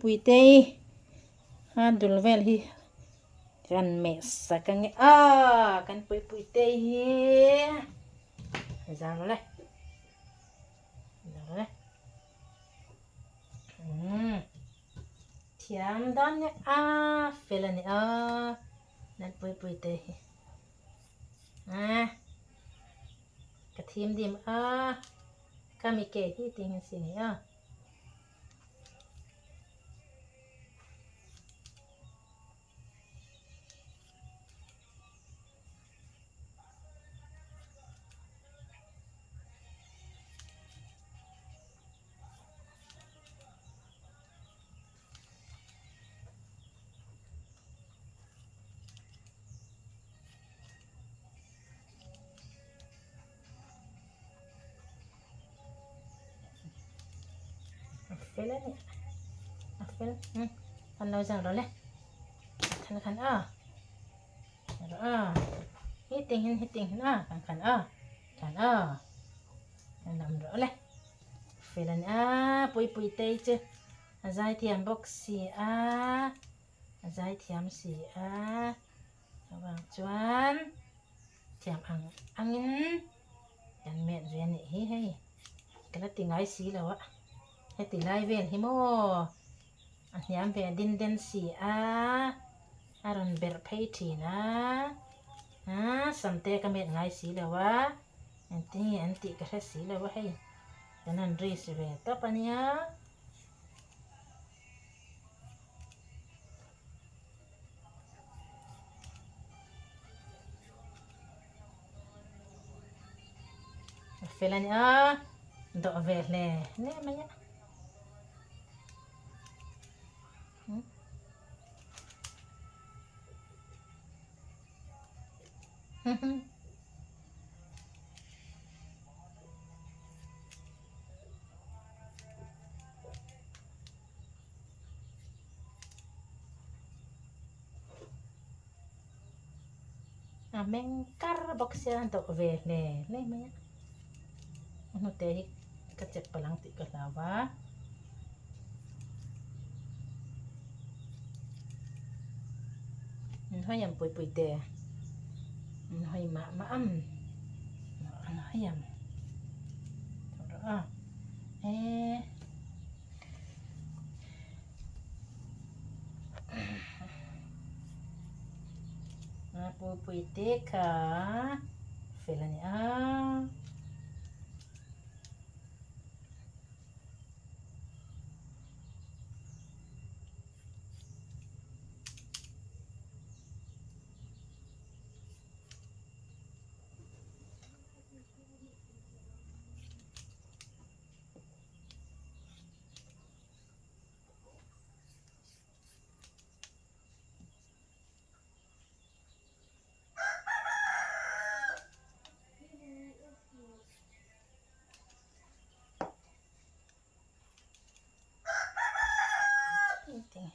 Puipuitei a dul vel hi kan meh sak ange a kan Puipuitei hi zang le zang le umm thiam dawn nia a fel a ni a nan Puipuitei hi a ka thim dim a ka mi ke hi tih hian si ni a. A fel a ni a fel kan lo zang rawh le khan khan a rawh a hi ting hin hi ting hin a khan khan a khan a kan lam rawh le fel a ni a pui pui te chu a zai thiam bawk si a a zai thiam si a chuvang chuan. Thiam ang angin kan met ve a nih hi hei ka la ti ngai si lo a heti lai vel hi maw a hniam ve din den si a a rawn berh phei thin a ah samte ka met ngai si lo a engtin nge an tih ka hre si lo a hei kan rawn risk ve tawp a nia. A fel a ni a dawh ve hle hle mai a A meng kar bawk sia a dawh ve hle hle mai a a hnute hi ka chep palh ang tih ka hlau a. An hawi ang pui pui te an hawi mah mah ang an hawi ang rawh a eee. A pupui te kha fel a ni a.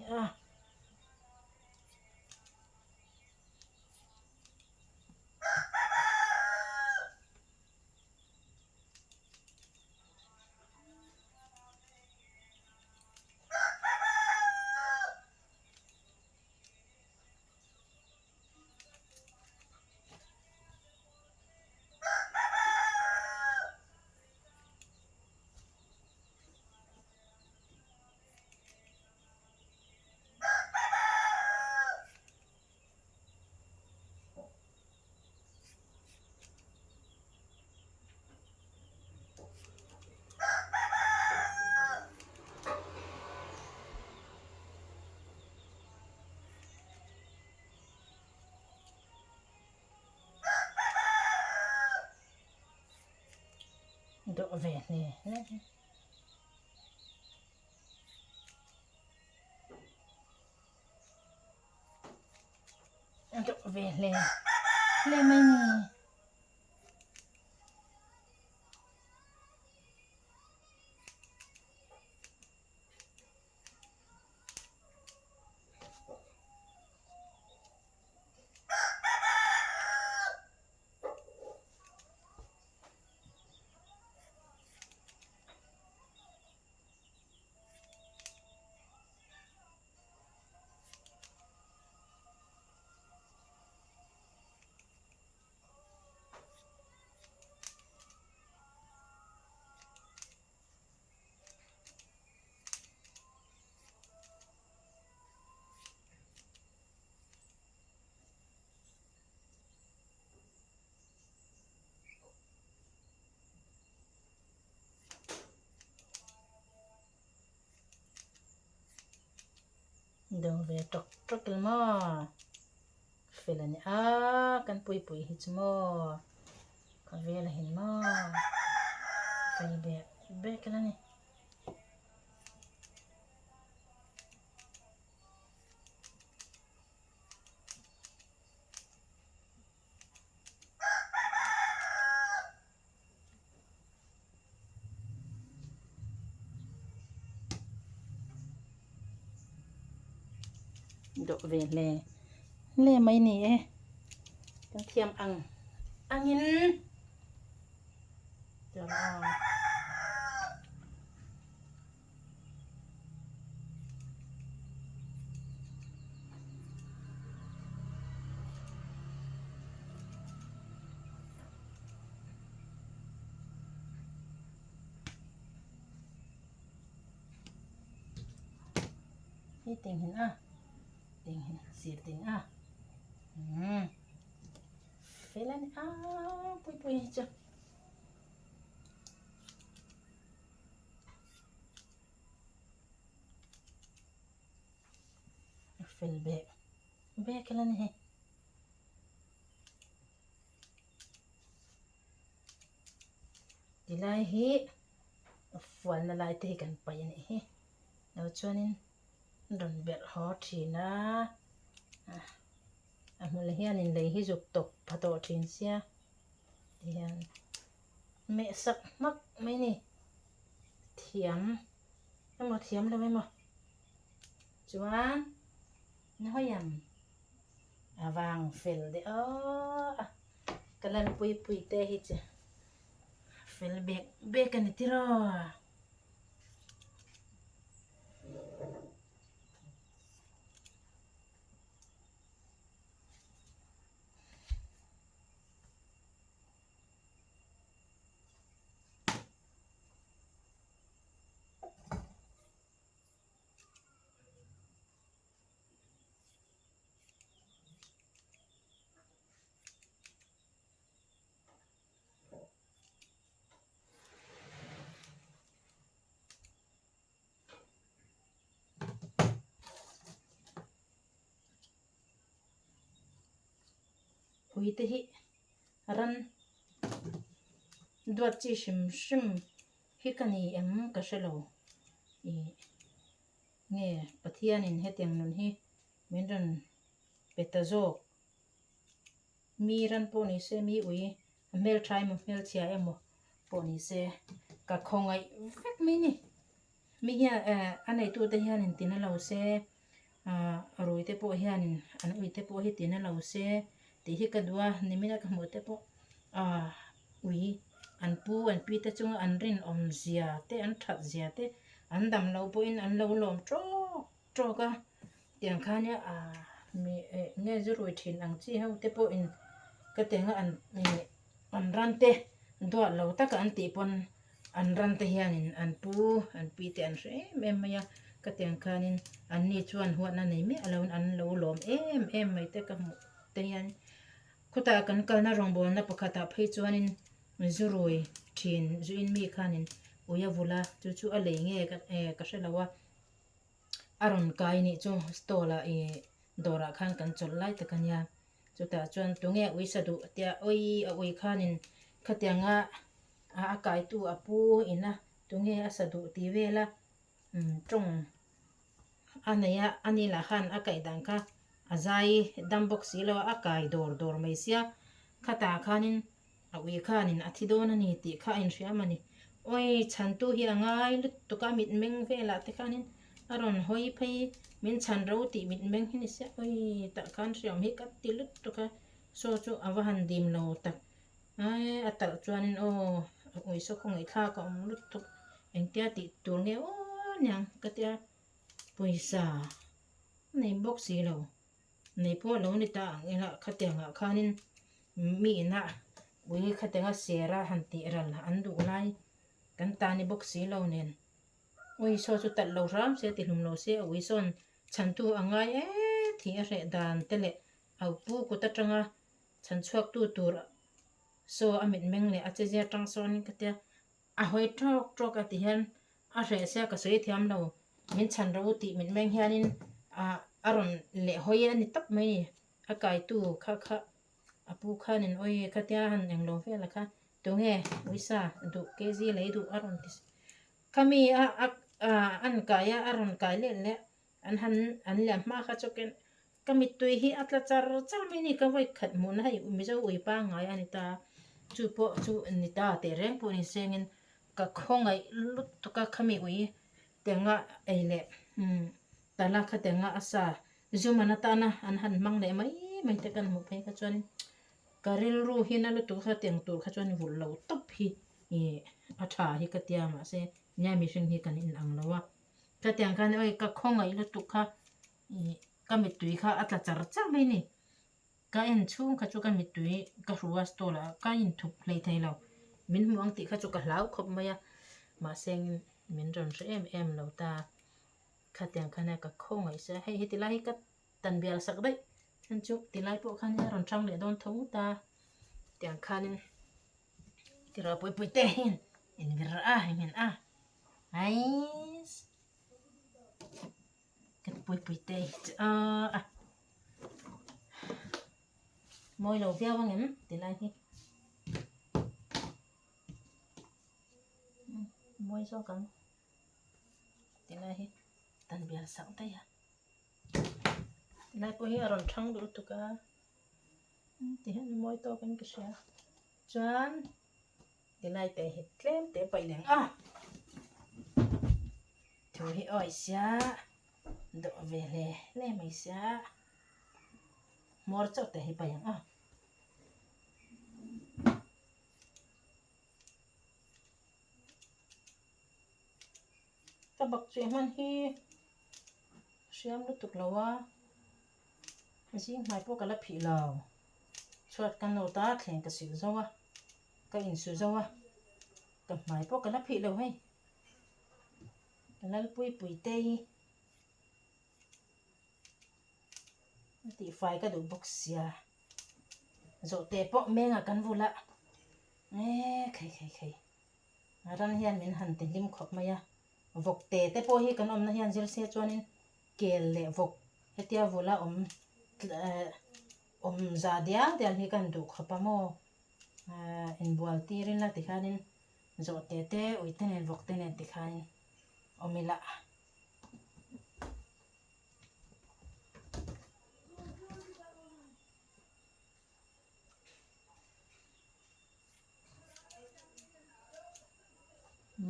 A. Dawh ve hle hle. A dawh ve hle hle mai ni. Do ve tawk tawk il maw? Fel a ni a, kan puipui hi chu maw? Khawvel a hin maw? Fel bek bek a ni. Dawh ve hle hle mai ni e kan thiam ang angin Hi ting hin a ting hin sir ting a um fel a ni a pui pui hi chu. A fel bek bek a la ni hei. Tilai hi a fualna lai te hi kan paih a nih hi. Lo chuanin rawn berh haw thin a, a hmul hianin lei hi zuk tawp pha tawh thin sia tihian meh sak hmak mai a ni. Thiam emaw thiam lo emaw chuan nahawiam a vang fel deuh a ka lanpui pui te hi chu fel bek bek a ni tiraw. Ui te hi ran duat chi hrim hrim hi ka ni em ka hre lo ih nge Pathianin hetiang nun hi min rawn pe ta zawk. Mi ran pawh ni se mi ui a hmeltha emaw hmelchhia emaw pawh ni se ka khawngaih vek mai ni. Mi hian eh a neitute hianin tina lo se ah rui te pawh hianin an ui te pawh hi tina lo se tih hi ka duh a nimina ka hmuh te pawh ah ui an pu an pi te chunga an rinawm zia te an that zia te an dam loh pawhin an lo lawm tawk tawk a. Tiang khan nia ah mi eh nge zu rui thin ang chi ho te pawhin ka tiang a an ih an ran te duat lo taka an tih pawn an ran te hianin an pu an pi te an hre em em mai a ka tiang khanin an ni chuan huatna nei miah lo in an lo lawm em em mai te ka hmuh te hian khawtah kan kalna rawngbawlna pakhatah phei chuanin zu rui thin zu in mi khanin ui a vul a chu chu a lei nge ka eh ka hre lo a. A rawn kai nih chu stall ah ih dawrah khan kan chawlh lai tak a nia chutah chuan tunge uisa duh tia awi a ui khanin khatianga a kaitu a pu ina tunge a sa duh tih vela umm tawng a nei a ani lah khan a kaih dan kha a zai dam bawk si lo a a kai dawr dawr mai sia khatah khanin A ui khanin a thi dawn a ni tih kha a inhriam a ni. Awi, chhantu hi a ngai lutuk a, mitmeng velah te khanin a rawn hawi phei, min chhan ro tih mitmeng hi ni sia, awi tah khan hriam hi ka ti lutuk a, saw chu a va han dim lo tak. Ai, a talh chuanin aw, a ui saw khawngaihthlak a awm lutuk, engtia tih tur nge aw niang ka tia, pawisa a nei bawk si lo. Nei pawh lo ni ta ang ila khatiangah khanin mi inah ui khatianga sera han tih ral an duh lai kan ta ni bawk si lo nen ui saw chu talh lo hram se ti hlum lo se a ui sawn chhantu a ngai e tih a hreh dan te leh a pu kut atanga chhan chhuak tu tur saw a mitmeng leh a chezia tang sawn ka tia a hawi tawk tawk a ti hian a hreh sia ka sawi thiam lo min chhan ro tih mitmeng hianin. Ah a rawn leh hawi a ni tawp mai a kaitu kha kha a pu khanin awi khatia han englo vel a kha tunge uisa duh kg lei duh a rawn ti khami a a an kai a a rawn kai leh leh an han an liam hma kha chu ken ka mittui hi a tla char char mai a ni ka vawi khat hmuhna hei mizo ui pangngai a ni ta chu pawh chu ni ta teh reng pawh ni sengin ka khawngaih lutuk a khami ui tenga ei leh tala kha tenga a sa Zuman atana an han hmang leh mai mai te kan hmuh phei kha chuan ka rilru hi na lutuk kha tiang tur kha chuan vulh lo tawp hi ih a tha hi ka tia mahse nia mihring hi kan inang lo a khatiang khan awi ka khawngaih lutuk kha ih ka mittui kha a tla char char mai a ni ka en chhung kha chu ka mittui ka hru a stall ah ka inthup hlei thei lo min hmuh ang tih kha chu ka hlau khawp mai a mahse min rawn hre em em lo ta. Khatiang khan a ka khawngaih se hei heti lai hi ka tan bial sak daih chuan chu ti lai pawh khan a rawn chang leh dawn tho ta tiang khanin tiraw pui pui te hian in vir a heng a aiss ka pui pui te hi chu aw a mawi lo viau ang em ti lai hi mawi zawk ang. Tilai hi tan bial sak daih a tilai pawh hi a rawn thang duh lutuk a ti hian a mawi tawk in ka hria chuan tilai te hi tlem te paih leh ang a thu hi awi sia dawh ve hle hle mai sia hmawr chauh te hi paih ang a. Ka bak chuih hman hi hriam lutuk lo a, zing hmai pawh ka la phih lo, chhuat ka nawt a thleng ka silh zo a, ka insu zo a, ka hmai pawh ka la phih lo hei, ka lalpui pui te hi a tihfai ka duh bawk sia, zawhte pawh mengah kan vul a, eee khai khai khai. Ran hian min han ti hlim khawp mai a, vawk te te pawh hi kan awmna hian zir se chuanin kel leh vawk hetia vula awm awm za dial dial hi kan duh khawp a maw inbual tir ila tikhanin zawh te te ui te nen vawk te nen tikhanin awm ila.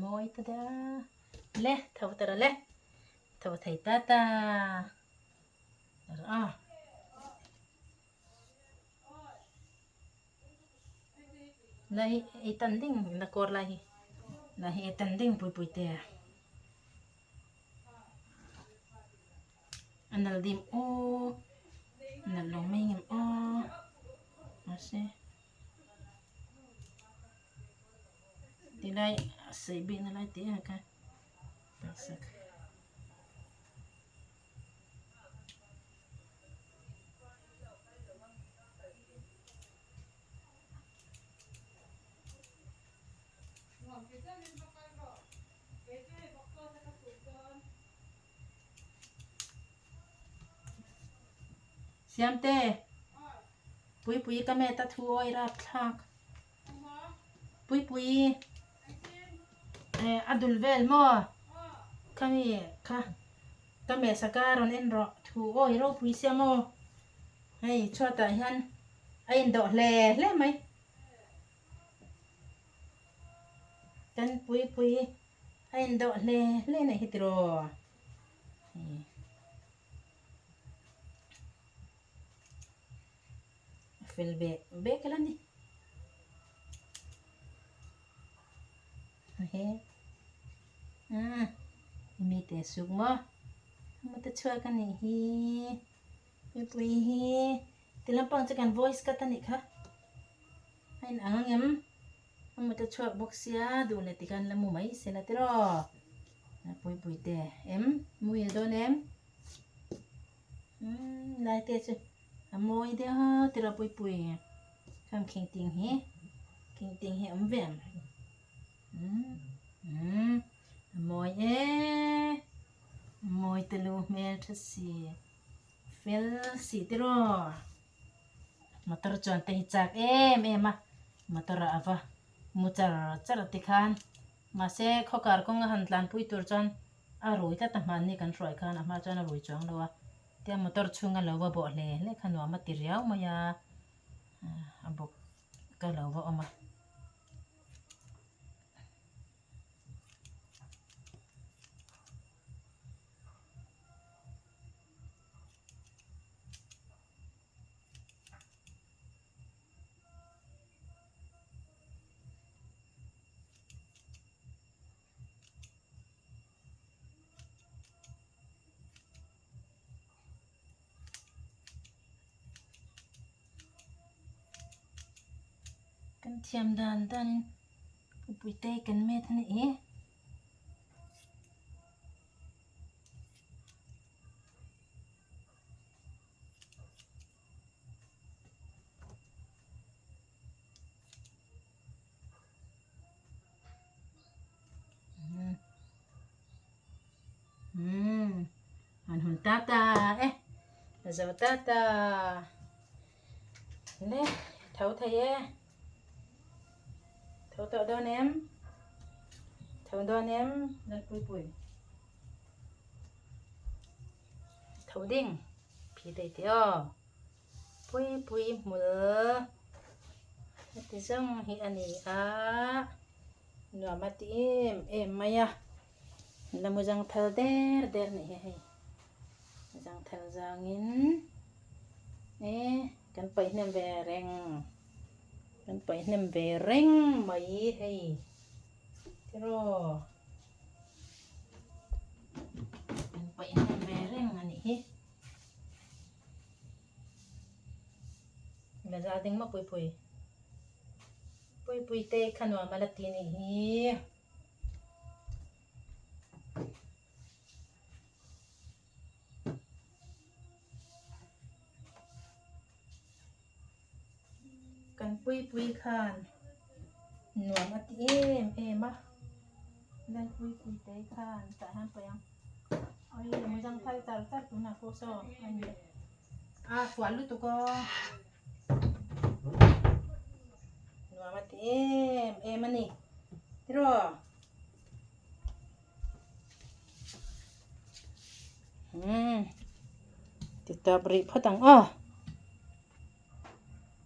Mawi ta da le tho ta le tho thei ta ta a la hi ei tan ding na kawr lai hi la hi ei tan ding pui pui te a nal dim aw nal lo mai ngem aw mahse Tilai a sawi bikna lai tih a kha sak. Siamte, Puipuii ka met a thu awi rapthlak. Puipuii eh a dul vel maw? Khami kha ka mehsaka rawn en rawh thu awi ropui sia maw? Hei chhuatah hian a indawh hle hle mai. Kan Puipuii a indawh hle hle a nih hi tiraw? A fel bek bek la ni. He. Ah, mi te suk maw. Mo te chhuak a nih hi. Mipui hi. Ti lampang chu kan voice cut a nih kha. A in ang ang em. Mo te chhuak bawk sia duh leh tikhan la mu mai se la tiraw. Pui pui te em muhil dawn em. Umm lai te chu a mawi deuh a tiraw pui pui khang khing ting hi khing ting hi a awm ve ang umm umm a mawi e. Mawi te lu hmel tha si fel si tiraw motor chuan te hi chak em em a motor ah ava mu char char tikhan mahse khawkar kawng a han tlanpui tur chuan a rui tlat a hmanni kan hruai khan a hma chuan a rui chuang lo a tia motor chhunga lo va bawh hle hle kha nuam a ti riau mai a a bawk ka lo va awm a. Kan thiam dan danin pupuite kan met a ni i. An hun ta ta e zo ta ta le tho thei e tho tawh dawn em tho dawn em Lalpui pui tho ding phi thei tih aw pui pui hmul heti zawng hi a ni a nuam a ti em em mai a la mu zang thal der der nih hi hei zang thal zangin e kan paih hnem ve reng kan paih hnem ve reng mai hei tiraw kan paih hnem ve reng a nih hi. La za ding maw pui pui. Pui pui te kha nuam a la ti nih hi. Kan pui pui khan nuam a ti em em a. Lal pui pui te khan tah hian paih ang. Oi mu zang thal char char tunah pawh saw a ni. A fual lutuk aw. Nuam a ti em em a ni. Tiraw. Hmm. Ti tawp rih phawt ang aw.